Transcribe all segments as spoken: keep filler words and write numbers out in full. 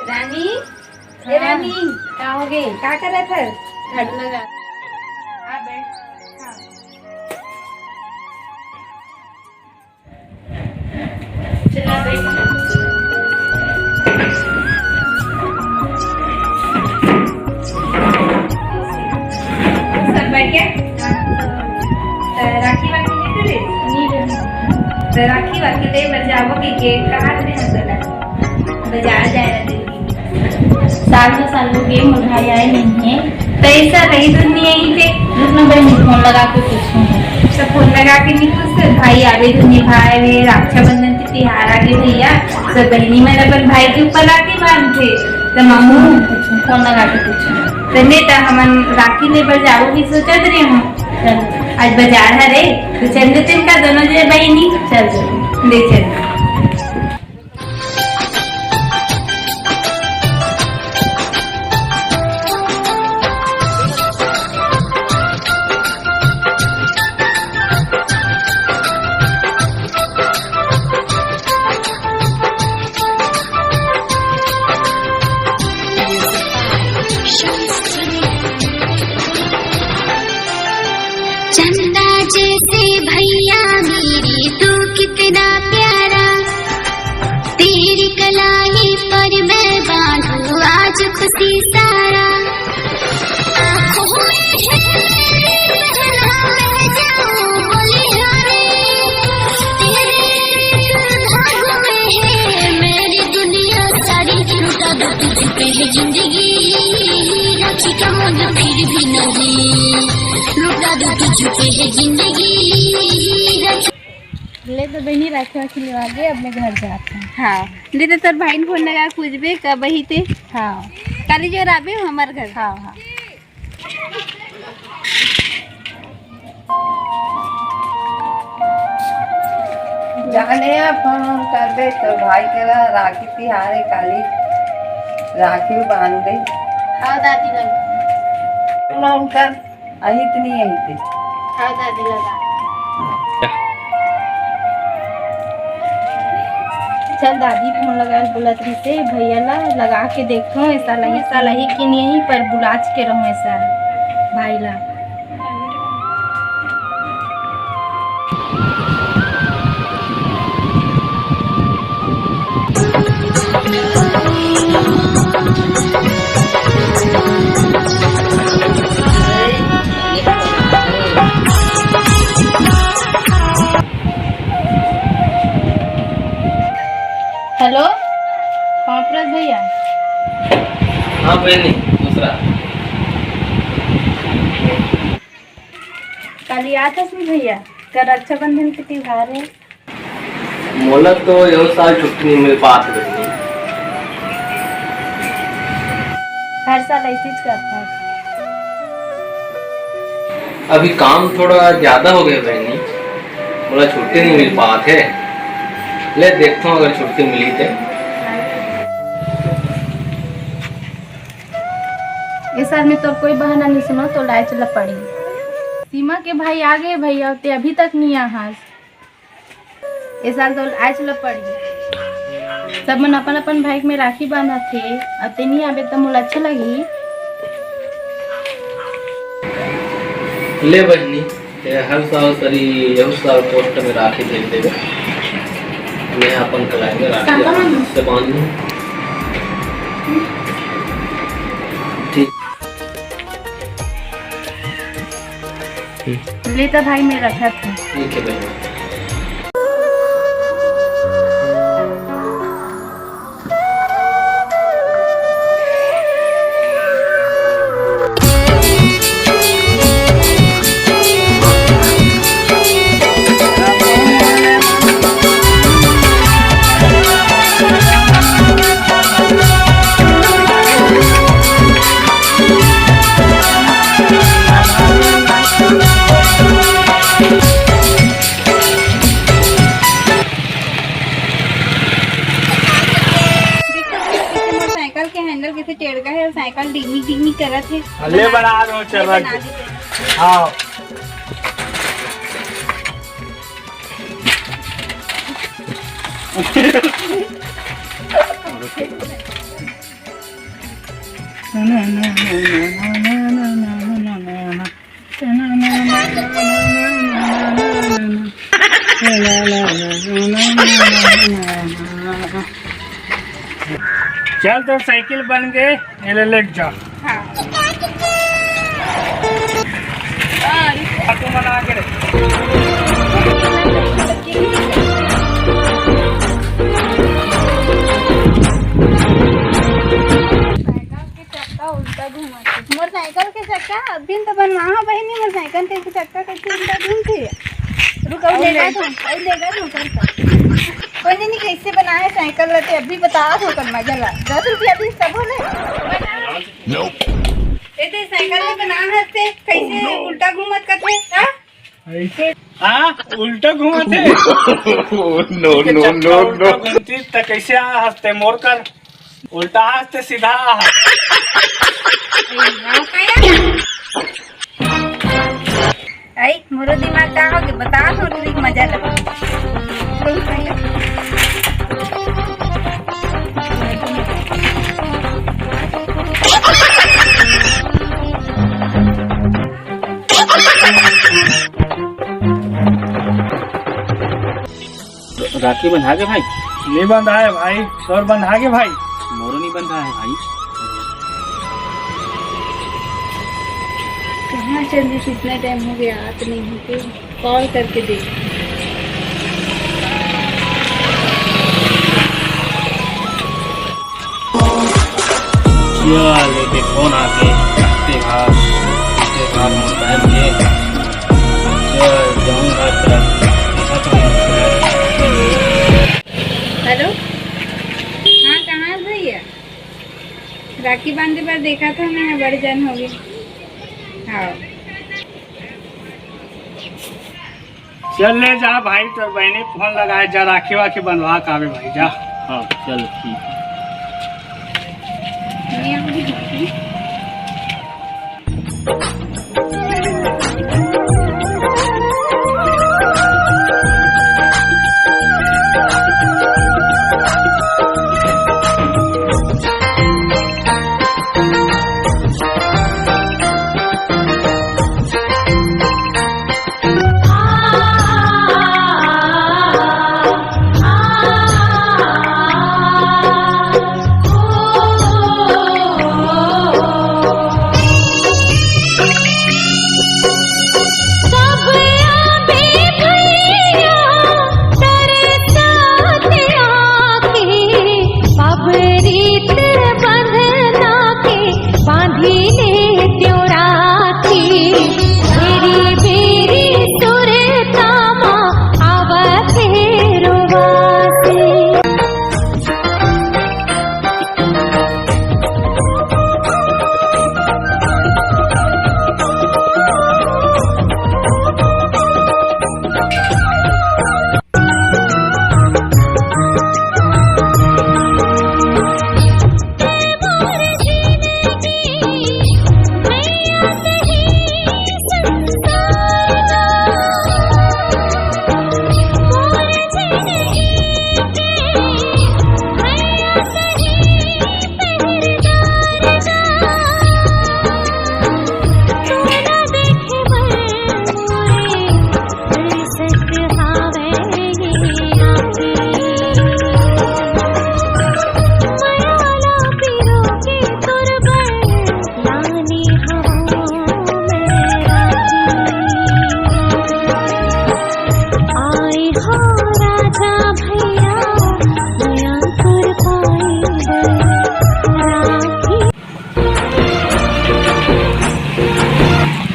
रानी, ए रानी, का हो गे? का करत हस? झाड़ू लगा। आ बैठ। हाँ। चला बैठ। सब बढ़िया? त राखी वाखी लेते रे? नहीं लेते। त राखी वाखी ले बर जाबो कि के कहा थे हम तोला? बाजार जाए ला दे। साल दो साल हो गए, मोर भाई आए नहीं है। पैसा नहीं तो नहीं आई थे। रुक ना बहनी, फोन लगा के पूछूं। सब फोन लगा के नहीं पूछते, भाई आवे तो निभाए वे, रक्षाबंधन के तिहार आगे भैया, सब बहनी मन अपन भाई के ऊपर राखी बांधथे, तो मामू फोन लगा के पूछूं। तने त हमन राखी ले बर जाबो भी सोचत रहे हूँ। चल। आज बाजार हरे, तो चल देते का दोनों जने बहनी। चल, चल। ले चल। चंदा जैसे भैया मेरे, तू कितना प्यारा। तेरी कलाई पर मैं बांधू आज खुशी सारा। आँखों में है तेरी पहला मैं जाऊं बलिहारी। तेरे धागों में है मेरी दुनिया सारी। लुटा दो तुझ पे है जिंदगी, राखी का मोल फिर भी नहीं। लुटा दो तुझ पे है जिंदगी, राखी। ले तो बहनी, राखी वाखी लेवा के अब मैं घर जात हूँ। हाँ, ले तो तोर भाई ने फोन लगा पूछबे कब अही ते। हाँ। काली जो राबे हो हमार घर। हाँ, हाँ। जाने अब फोन करबे तो भाई करा राखी तिहार है काली, राखी भी बांध दे। हाँ दादी लगा। फोन कर। अहित नहीं अहित। हाँ दादी लगा। चल दादी फोन लगा बोलत रहिसे भैया ला, लगा के देखो ऐसा लही, ऐसा लही कि नहीं, पर बुलाच के रहो ऐसा भाई ला। हेलो, कॉम्प्रेस भैया। हाँ बहनी, दूसरा। काली आत हस नहीं भैया, कल रक्षाबंधन के तिहार है। मोला तो एहू साल छुट्टी नहीं मिल पात बहनी। हर साल ऐसी करता है। अभी काम थोड़ा ज्यादा हो गया बहनी, मोला छुट्टी नहीं मिल पात है। ले देखता हूँ अगर छुट्टी मिली तो। ए साल में तोर कोई बहाना नहीं सुनो तो लाए चला पड़ी। सीमा के भाई आ गए भैया, ते अभी तक नहीं आ हास। ए साल तो आज ल पड़ गे। सब मन अपन अपन भाई में राखी बांधत हे, अब ते नी आबे त मोला अच्छा लगही। ले बहिनी, ते हर साल सरी यहू साल पोस्ट में राखी भेज देबे। मैं अपन कलाई में राखी से बांध लूं। ठीक। ले त भाई, मैं रखत हूँ। ठीक है बहन। देखो, मोर साइकिल के हैंडल कैसे टेढ़ गे हे अउ साइकिल डिंगी डिंगी करत हे। ले बना दो, चल बना रहा। दे। हाँ। चल, तोर साइकिल बन गे, एला लेके जा। हाँ। ऑटो बना के रख। चक्का उल्टा घुमाथे। मोर साइकिल के चक्का अभी तो बनवाहा बहिनी, मोर साइकिल के चक्का कैसे उल्टा घूमथे? रुक, अउ अउ लेगा ले। तो, अउ लेगा तो कर का। कोई नहीं, कैसे बनाए साइकिल ला ते अभी बता दो कर मजा ला। दस रुपया भी सब हो ले। ए ते साइकिल ले बना हंसते, कैसे उल्टा घूमत करते, हाँ? ऐसे? हाँ, उल्टा घूमत हे। No, के no, चक्का no, उल्टा no। घूमती त कैसे आ हंसते मोर कर? उल्टा हंसते सीधा आ हंस। आई, मोरो दिमाग का हो गया? बता दो, तुम मजा लो। राखी बंधा के भाई? नहीं बंधा है भाई, तोर बंधा के भाई? मोरो नहीं बंधा है भाई। कहाँ चल रही, कितना टाइम हो गया, आत नहीं हो, कॉल करके देख। चल, एके फोन आके, तेहार, तेहार मोर बहन के। चल, जाऊंगा तेरा। हेलो, हाँ, कहाँ है भैया? राखी बांधे बर देखा था मैं, बड़े जन हो गए। हाँ। चल ले जा भाई, तोर बहिनी फोन लगाए जा, राखी वाखी बंधवा के आवे भाई, जा। हाँ, चल ठीक है।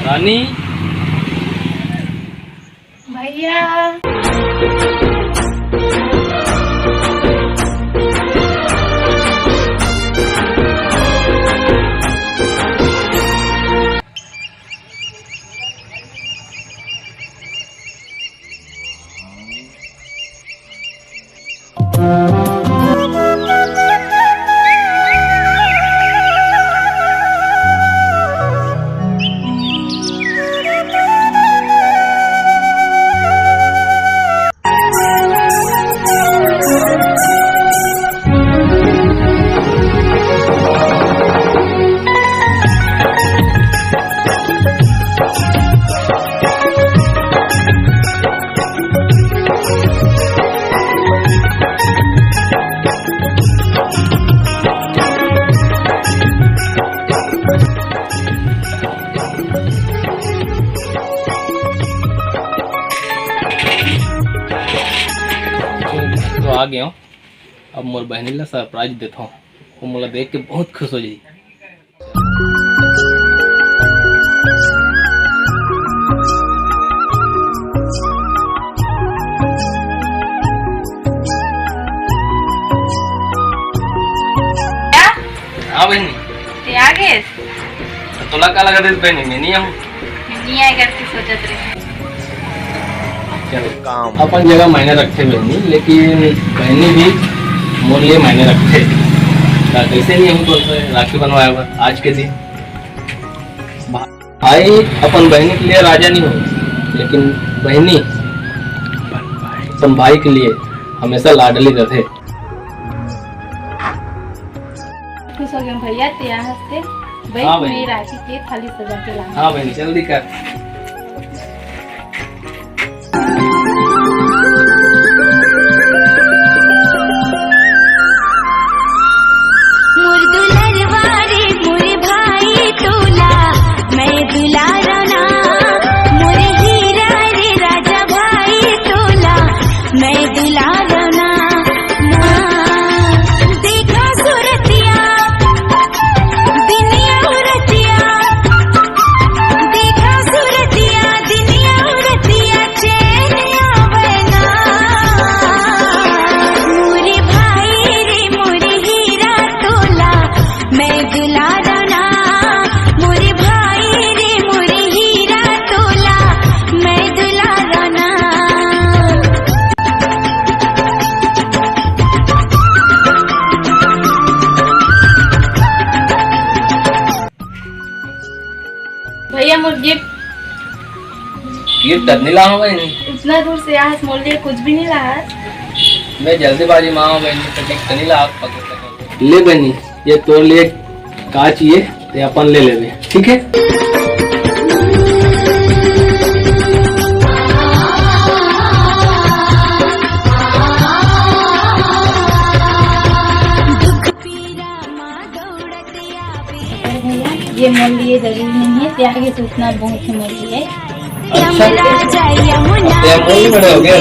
रानी। भैया। तो आ गया हूँ। अब मोर बहनी ला सरप्राइज देता हूँ, वो मोला देख के बहुत खुश हो जाई। हाँ बहनी। ते आ गेस? तो तोला का लगा देस बहनी, मैं नहीं आऊँ। मैं नहीं आए करके सोचत रहे। चल, काम अपन जगह मायने रखथे बहनी, लेकिन बहनी भी मोर लिए मायने रखथे। का कैसे नहीं हूँ तो राखी बनवाए बर आज के दिन। भाई अपन बहनी के लिए राजा नहीं हो, लेकिन बहनी अपन भाई के लिए हमेशा लाडली रहथे। खुश हो गए भैया, ते यहाँ से बैठ हाँ भाई। मैं राखी के थाली सजा के लाऊं। हाँ भाई, जल्दी कर। मोर दुलरवा रे मोर भाई तोला, मैं दुलारना। मोर हीरा रे राजा भाई तोला, मैं दुलारना। देखा सूरतिया, दुनिया रतिया, देखा सूरतिया, दुनिया रतिया, चैन आवे ना। मोरे भाई रे, मोरे हीरा तोला, मैं दुलारना। मोरे भाई रे, मोरे हीरा तोला, मैं दुलारना। भैया, मोर गिफ्ट। गिफ्ट तब नहीं लाऊं मैं। इतना दूर से आज मोर लिए कुछ भी नहीं लाया। मैं जल्दीबाजी में आऊं बहनी, तो गिफ्ट नहीं ला पकड़। ले बहनी, ये तोर लिए का चाहिए, ते अपन ले लेबे, ठीक है? ये मोर लिए जरूरी नहीं है, त्याग ये सूचना बहुत ही मोर लिए। अच्छा, ते मोर ही बड़े हो गए।